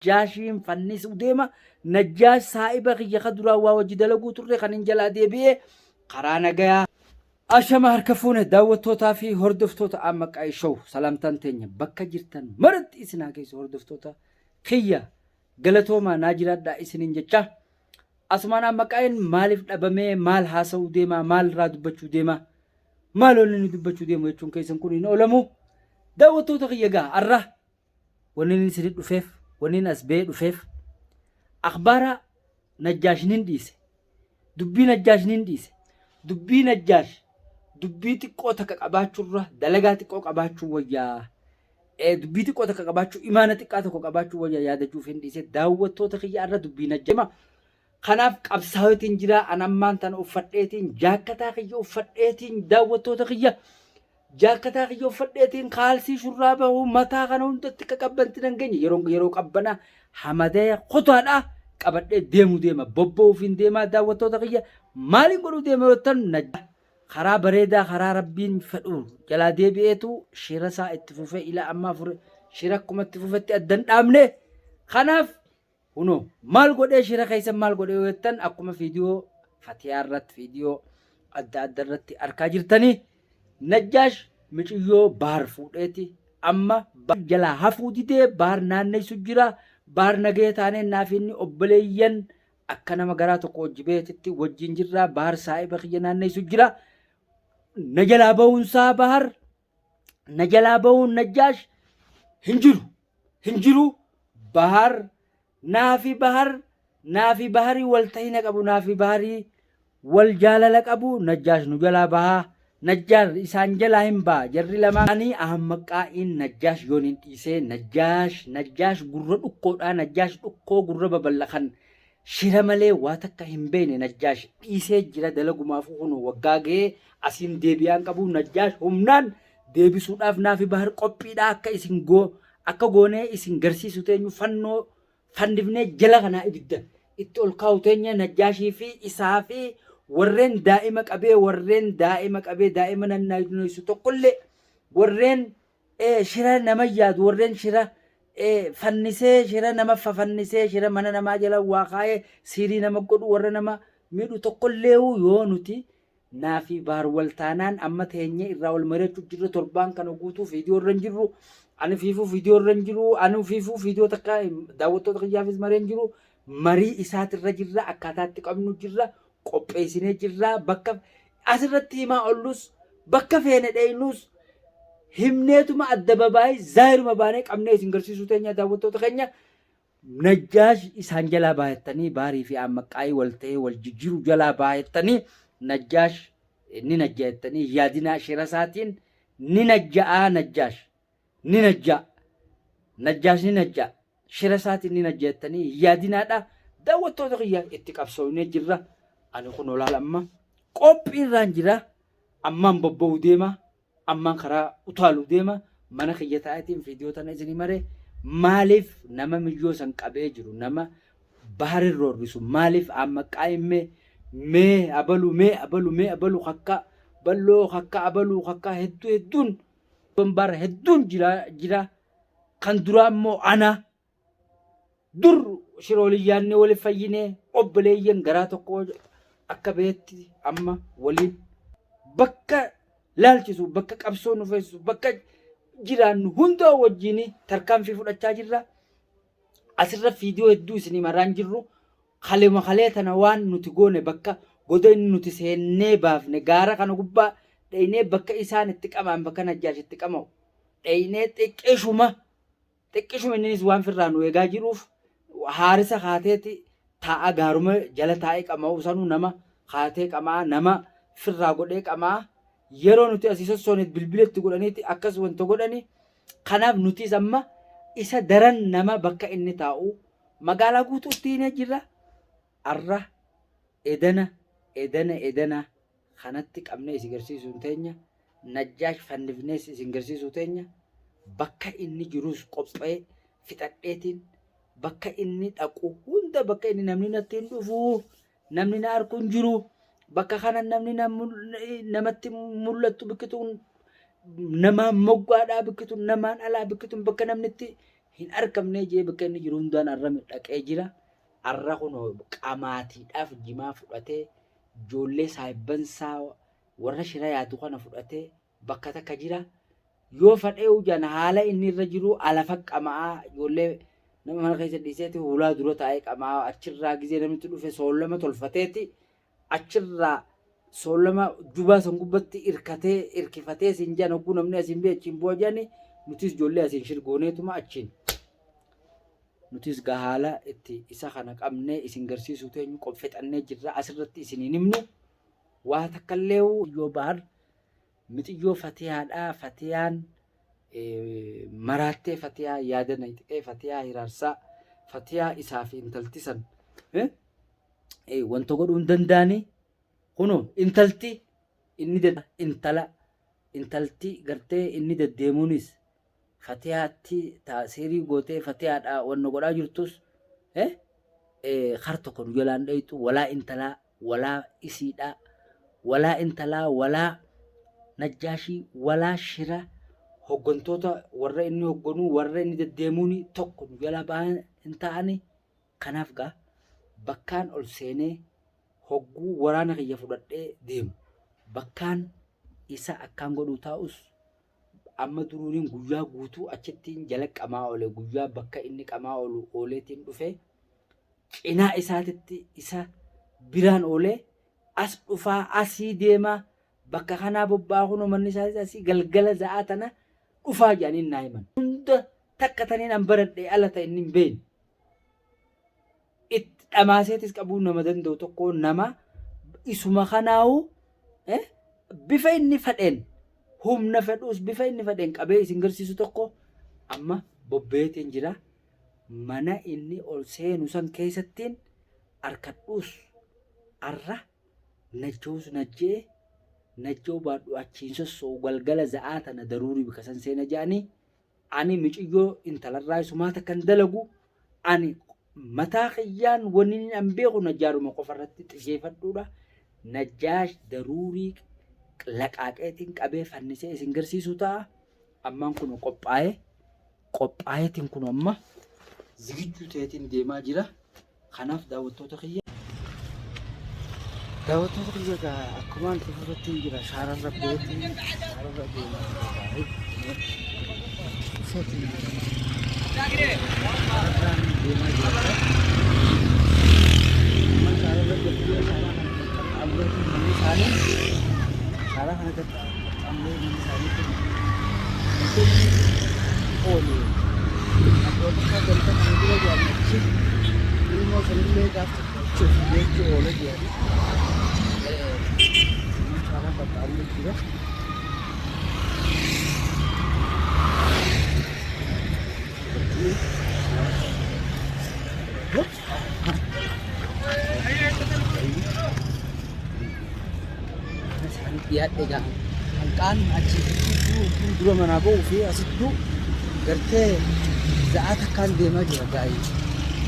Najjaashiin fannisuu deema. Najjaash saahiba kiyya ka duraan waa wajji dalaguu turre kan hin jalaa deebi'ee karaa nagayaa. Ashama harka fuune daawwattootaa fi hordoftoota Amma Qaayii Show, salaamtaan teenya bakka jirtan maratti isin haa geessu. Hordoftoota kiyya, galatoomaa, naa jiraadhaa isiniin jecha. Asumaan Amma Qaayiin maaliif dhabamee, maal haasa'uu deemaa, maal irraa dubbachuu deemaa, maal wanni inni dubbachuu deemu jechuun keessan kun hin oolamu. Daawwattoota kiyya, gaa arra wanni inni isinit dhufeef, wanni inni as ba'ee dhufeef, akhbaara Najjaash nin dhiise. Dubbii Najjaash nin dhiise. Dubbii Najjaash dubbii xiqqoo takka qabaachuurra dalagaa xiqqoo qabaachuu wayyaa. Dubbii xiqqoo takka qabaachuu, imaana xiqqaa tokko qabaachuu wayyaa yaadachuuf hin dhiise. Daawwattoota kiyya, arra dubbii Najjaash. Kanaaf qabsaaweetiin jira. An ammaan tana uffadheetiin, jaakkataa kiyya uffadheetiin, daawwattoota kiyya, jaakkataa kiyya uffadheetiin, kaalsii, shurraaba mataa kana hundatti akka qabbanti nan geenye, yeroo qabbanaa hamadee kutaadha qabadhee deemu deema, bobba'uuf hin deemaa. Daawwattoota kiyya, maaliin godhuu deema yoo ta'an, karaa bareedaa, karaa Rabbiin fedhu jalaa deebi'eetu shira isaa itti fufee ilaa ammaa fure. Shira akkuma itti fufetti addan dhaabne. Kanaaf kunoo maal godhee, shira keessa maal godhee yoo jettan, akkuma viidiyoo Fatiyaa irratti, viidiyoo adda adda irratti argaa jirtanii, Najjaash miciyyoo Baar fuudheeti amma jalaa hafuu didee Baar naanneessu jira. Baar nagaya taaneen naaf inni obboleeyyan akka nama garaa tokko wajji beetitti wajjin jirra. Baar saahiba kiyya naanneessu jira. Na jalaa bahuunsaa, Bahar na jalaa bahuun Najjaash hin jiru, hin jiru. Bahar naafi Bahar naafi Baharii wal tahina qabu, naafi Baharii wal jaalala qabu. Najjaash nu jalaa bahaa, Najjaar isaan jalaa hin baha. Jarri lamaan ani ahammaqqaa'iin Najjaash yoon hin dhiisee, Najjaash gurra dhukkoodhaa, Najjaash dhukkoo gurra babal'a kan shira malee waa takka hin beekne. Najjaash dhiisee jira dalagumaafuu. Kun waggaa ga'ee asiin deebi'aan qabu. Najjaash humnaan deebisuudhaaf naafi Bahar qophiidha. Akka isin goo akka goonee isin garsiisu teenyu, fannoo fannifnee jala kanaa ibidda itti ol kaa'u teenya. Najjaashii fi isaa fi warreen daa'ima qabee, warreen daa'ima qabee daa'ima nannaaysu tokkollee, warreen shira nama yaadu, warreen shira fannisee, shira nama fafannisee, shira mana namaa jala waa kaa'ee siirii nama godhu, warra nama miidhu tokkollee yoo nuti naafi Baar wal taanaan amma teenyee irraa wal mari'achuu jirra. Torbaan kana guutuu viidiyoo irra hin jirru. Ani fiifuu viidiyoo irra hin jiru. Ani fiifuu viidiyoo takka daawwattoota kiyyaafis maree hin jiru. Marii isaatirra jirra, akkaataa itti qabnu jirra, qopheessinee jirra. Bakka asirratti himaa ollus, bakka feene dheeynus, himneetuma adda babaayii zaahiruma baanee qabnee isin garsiisuu teenya. Daawwattoota keenya, Najjaash isaan jalaa baayattanii, Baarii fi Aammaqaayii wal ta'ee wal jijjiiru jalaa baayattanii, Najjaash ni najjayattanii yaadinaa. Shira isaatiin ni najja'aa. Najjaash ni najja'a. Najjaash ni najja'a. Shira isaatiin ni najjayattanii yaadinaadha. Daawwattoota kiyya, itti qabsoofnee jirra. Ani kun olaal amma qophiirraan jira. Ammaan bobba'uu deema. Ammaan karaa utaaluu deema. Mana kiyya taa'eetiin viidiyoo tana isinii mare. Maaliif nama miyyoo san qabee jiru, nama baharin roorrisu, maaliif aammaqaa himmee, mee abalu, mee abalu, mee abalu, kakka balloo, kakka abaluu, kakka hedduu hedduun bara hedduun jira jira. Kan duraa immoo ana dur shirooliyyaanni wali fayyinee, obboleeyyan garaa tokko akka beetti amma waliin bakka laalchisu, bakka qabsoo nu feesisu, bakka jiraannu hunda wajjin tarkaanfii fudhachaa jirra. Asirra viidiyoo hedduu isinii maraan jirru. Kalema kalee tana waan nuti goone, bakka goda inni nuti seennee baafne, gaara kana gubbaa dheeynee, bakka isaan itti qamaan, bakka Najjaash itti qama'u dheeynee, xiqqishuma xiqqishuma inninis waan firraa nu eegaa jiruuf haarisa kaateeti taa'a, gaaruma jala taa'ee qama'u sanuu nama kaatee qama'a, nama firraa godhee qama'a. Yeroo nuti asii sossooneet bilbila itti godhaniiti akkas wanta godhani. Kanaaf nutis amma isa daran nama bakka inni taa'u magaalaa guutuutti hinee jirra. Arra edana edana edana kanatti qabnee isin garsiisuun teenya. Najjaash fannifnees isin garsiisuu teenya. Bakka inni jirus qophee fixadheetiin bakka inni dhaqu hunda, bakka inni namni natti hin dhufu, namni na arku hin jiru, bakka kana namni namatti mul'attu, bikkituun namaan moggaadhaa, bikkituun namaan alaa, bikkituun bakka namni itti Hin arkamnee jee bakka inni jiru hundaan arra dhaqee jira. Arra kunoo qamaatiidhaaf jimaa fudhatee ijoollee saahibbansaa warra shira yaadu kana fudhatee bakka takka jira. Yoo fadhee ujaan haala inni irra jiru alafa qama'aa ijoollee nama mana keessa dhiiseeti hulaa dura taa'ee qama'aa achirraa gizee namni dhufe soollama tolfateeti achirraa soollama jubaa san gubbatti irkatee irkifatee siin jedhan hogguu namni asiin bee achiin bu'a jedhani nutis ijoollee asiin shirgooneetuma achiin nutis gaa haala itti isa kana qabnee isin garsiisuu teenyu qopfexannee jirra asirratti isin hin himnu waa takkallee yoo bahar mixiyyoo fatiyaadhaa fatiyaan maraattee fatiyaa yaada naqxee fatiyaa hiraarsaa fatiyaa isaa fi intalti san wanta godhuu hin danda'anii kunoo intalti inni intala intalti gartee inni deddeemuunis fatiyaatti seerii gootee fatiyaadhaa wanna godhaa jirtus kar tokko nu jalaan dhayxu walaa intalaa walaa isiidhaa walaa intalaa walaa najjaashii walaa shira hoggantoota warra inni hogganuu warra inni deddeemuun tokko nu jalaa bahan hin ta'ani. Kanaaf gaa bakkaan ol seenee hogguu waraana kiyya fudhadhee deemu bakkaan isa akkaan godhuu taa'us amma duruuniin guyyaa guutuu achittiin jala qamaa oole guyyaa bakka inni qamaa oolu ooleetiin dhufe cinaa isaatitti isa biraan oolee as dhufaa asii deemaa bakka kanaa bobba'aa kunoo manni isaatis asii galgala za'aa tana dhufaa jedhanii naa himan. Hunda takka taniin an baradhee ala ta'e inni hin beekne. Itti dhamaaseetis qabuu nama danda'u tokko nama isuma kanaa'u bifa inni fadheen humna fedhuus bifa inni fadheen qabee isin garsiisu tokko amma bobbeetiin jira. Mana inni ol seenu san keessattiin arkadhuus arra najjoos najjee najjoo baadhu achiin sosso'u galgala za'aa tana daruurii bika san seena jedhanii ani miciyyoo intalarraa isumaa takkan dalagu ani mataa kiyyaan wanni inni an beeku najjaaruma qofa irratti xiyyeeffadhuudha. Najjaash daruurii laqaaqeetiin qabee fannisee isin garsiisuu ta'a. Ammaan kun qophaa'ee qophaa'eetiin kun amma zigijjuu ta'eetiin deemaa jira. Kanaaf daawwattoota kiyya. Daawwattoota kiyya egaa akkumaan itti fufettiin jira shaararra beetiin shaararra deemaa jira gaa'ee dhufeetiin shaararraan deemaa jira. Amma shaararra gadi shaaraa kana qaxxaamureetiin manni isaanii shaaraa kana qaxxaamuree manni isaanii kun oolu. Abboota ganda kana dura jedhan achi ilmoo sanillee gaaf tokko achi of geechuu oola jedhani. Shaaraa qaxxaamuree jira. Isaanii dhiyaadhe egaa hanqaan achi dura manaa ba'uu fi asittuu gartee za'aa takkaan deemaa jira gaa'ii.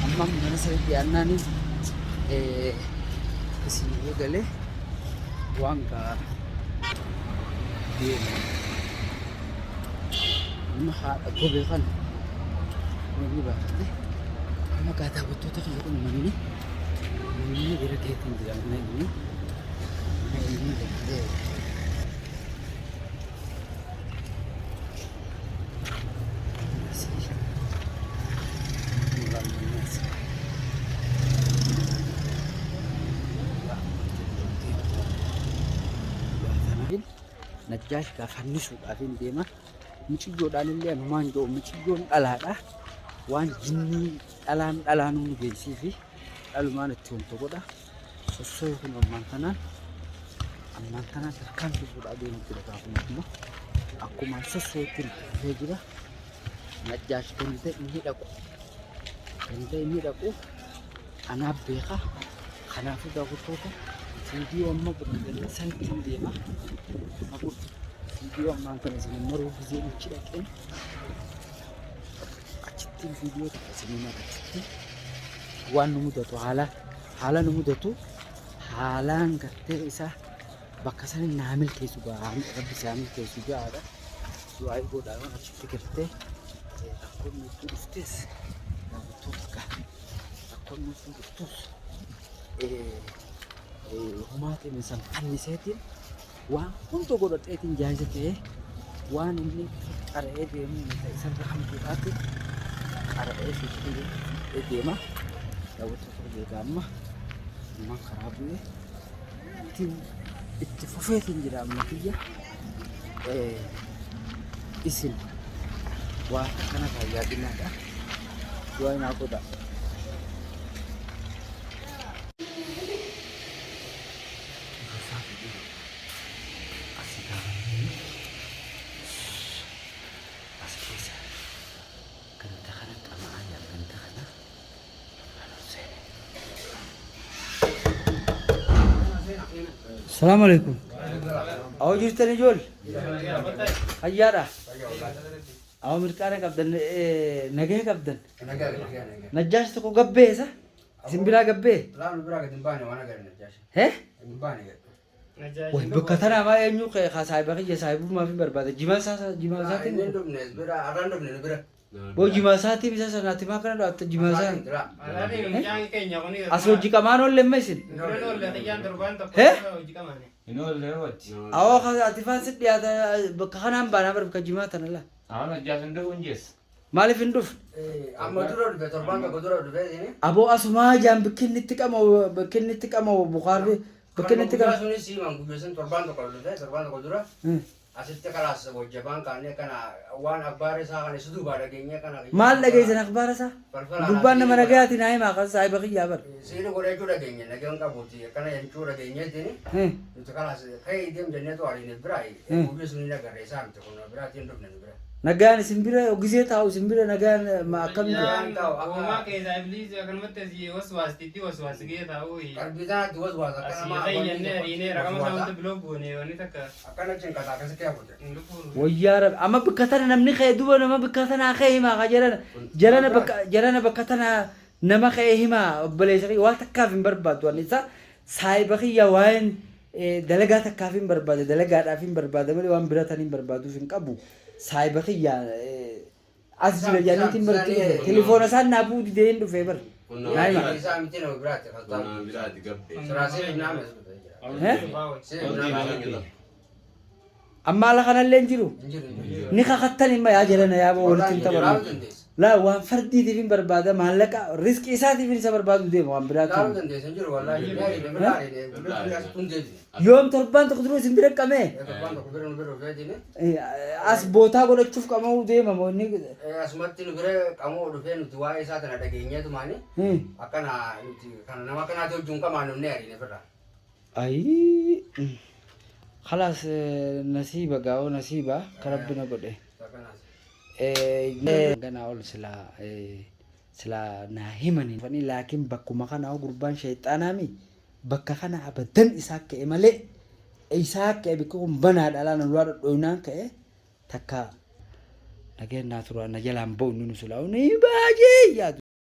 Amma mana sana dhiyaannaan isin eegalee waan gaa deema. Amma haadha gobee kana wanni baafate amma gaa daawwattoota kiyya kun manni manni bira geetiin jira mana inni mana inni gartee asii mul'anni asii. Najjaash gaa fannisuudhaaf hin deema. Miciyyoodhaan illee anumaan jiru miciyyoon dhalaadha. Waan jinnii dhalaan dhalaanuu nu geessii fi dhalumaan itti wanta godha. Sosso'e kun ammaan tanaan ammaan tanaan tarkaanfii fuudhaa deemu jira gaafuma kuma akkumaan sosso'etti dhufee jira. Najjaash ganda inni dhaqu ganda inni dhaqu anaaf beeka. Kanaafuu daawwattoota viidiyoo amma bakka ganda sanitti hin deema. Viidiyoo ammaan kana isin maruu gizee achi dhaqeen achitti viidiyoo tokko isin mara achitti waan nu mudatu haala haala nu mudatu haalaan gartee isaa bakka sani naa milkeessu gaa rabbi isaa milkeessu ja'aadha. Du'aa godhaa achitti gartee Rakkoon nutti dhuftes, daawwattoota gaa, rakkoon nutti dhuftus humaatiin san fanniseetiin waan hunda godhadheetiin jaayisa ta'ee waan inni qara'ee deemu mata isarra hamtuudhaatti qara'ee fiixee deema. Daawwattoota egaa amma ammaan karaa bu'ee ittiin itti fufeetiin jira amma kiyya. Isin waan akkana yaadinaadha. Du'aa naa godhaa. As keessa ganda kana qama'aa jira, ganda kana Salaamu alaikum. Awoo jirtan ijoollee? Fayyaadha. Awoo mirqaana qabdan, nagaya qabdan. Najjaash tokko gabbee isa? Isin biraa gabbee? Laal biraa gadi hin baane waan agarre Najjaash. Hee? Hin baane gadi. Way bakka tanaa maa eenyu kee saahiba kiyya saahibummaa fi barbaada. Jimaa isaa jimaa isaatiin. Inni hin dhufne bira har'a hin dhufne nu bira. Boo jimaa isaatiin isa sanaati maa kana dhaatta jimaa isaa. As hojii qamaan oolle amma isin. Hee? Hin oolle hojii. Awoo ati faan si dhiyaata bakka kanaan baanaa bar bakka jimaa tana laa. Awon hojjaas hin dhufu hin jeessa. Maaliif hin dhufne? Amma dura dhufe, torbaan tokko dura dhufe isin. Aboo asumaa jaan bakki inni itti qama'u, bakki inni itti qama'u bukaarri bakki inni itti Guyyaa qama'u. sunis siiman guyyaa sun torbaan tokko dhufe, torbaan tokko dura asitti kalaas wajjabaan kaanee kana waan akbaara isaa kana isa duubaa dhageenyee kana. Maal dhageessan akbaara isaa? Falfala Gurbaan nama nagayaatiin haa himaa kan saahiba kiyyaa bar. Siiri godhachuu dhageenye nagaan qabuuti akkana jechuu dhageenyeetiin nuti kalaas ka'ee deem jenneetu ariine biraa guyyaa sun hin agarre isaa miti kun biraatiin dhufne nu bira. Nagaan isin bira gisee taa'u isin bira nagaan akkam jira? Uumaa keessaa ibliis akkanumatti asii waswaastitti waswaasgee taa'uu Qalbii isaatti waswaasa akka asii namaa fayyannee ariinee raqama isaa hunda biloo goone wanni takka akkana cinqata akkasitti hafuute. Hin dhufuun. Wayyaa rabbi amma bakka tana namni ka'e duba nama bakka tanaa ka'e himaa ka jarana jarana bakka jarana bakka tana nama ka'e himaa obboleessa kiyya waa takkaaf hin barbaadu ani isa saahiba kiyya waa'een dalagaa takkaaf hin barbaada, dalagaadhaaf hin barbaada malee waan bira tan hin barbaaduuf hin qabu. Saahiba kiyya as jira jedhaniitiin baratti dhufe, telefoona isaan naa bu'uu didee hin dhufee bar. Naa hima. Isaa miti nama biraatti kan taa'u. Nama biraatti gabbee. Siraasee naame. Eh? Amma ala kanallee hin jiru. Hin jiru, hin jiru. Ni kakattan himma yaa jarana yaa boo walitti hin Laaluu taphannu. dandeessa. Laa waan fardiitiif hin barbaada, maallaqa riskii isaatiif isa barbaadu deema waan Laaluu biraatiin. dandeessa, hin jiru wallaahi. Ni ariine bira ariine bira asitti hin deebine. Yoom torbaan tokko dura isin bira qabee Torbaan tokko bira nu bira dhufeetini. As bootaa godhachuuf qama'uu deema moo inni. Asumatti nu bira qamoo dhufee nuti waa'ee isaa tana dhageenyeetumaani akkana nuti kana nama akkanaati wajjin qamaan nunnee ariine firra. Ayii. Khalaas nasiiba gaa'oo nasiiba ka rabbi na godhe. Akkanaas. Ganaa ol silaa silaa naa himani. Laakiin bakkuma kana gurbaan shayxaanaami bakka kana abadan isaa ka'e malee isaa ka'e bakki kun banaadha laa na duraa dhodhooynaan ka'e takka nageen naa tura na jalaan ba'u inni nu silaa ni baay'ee yaadu.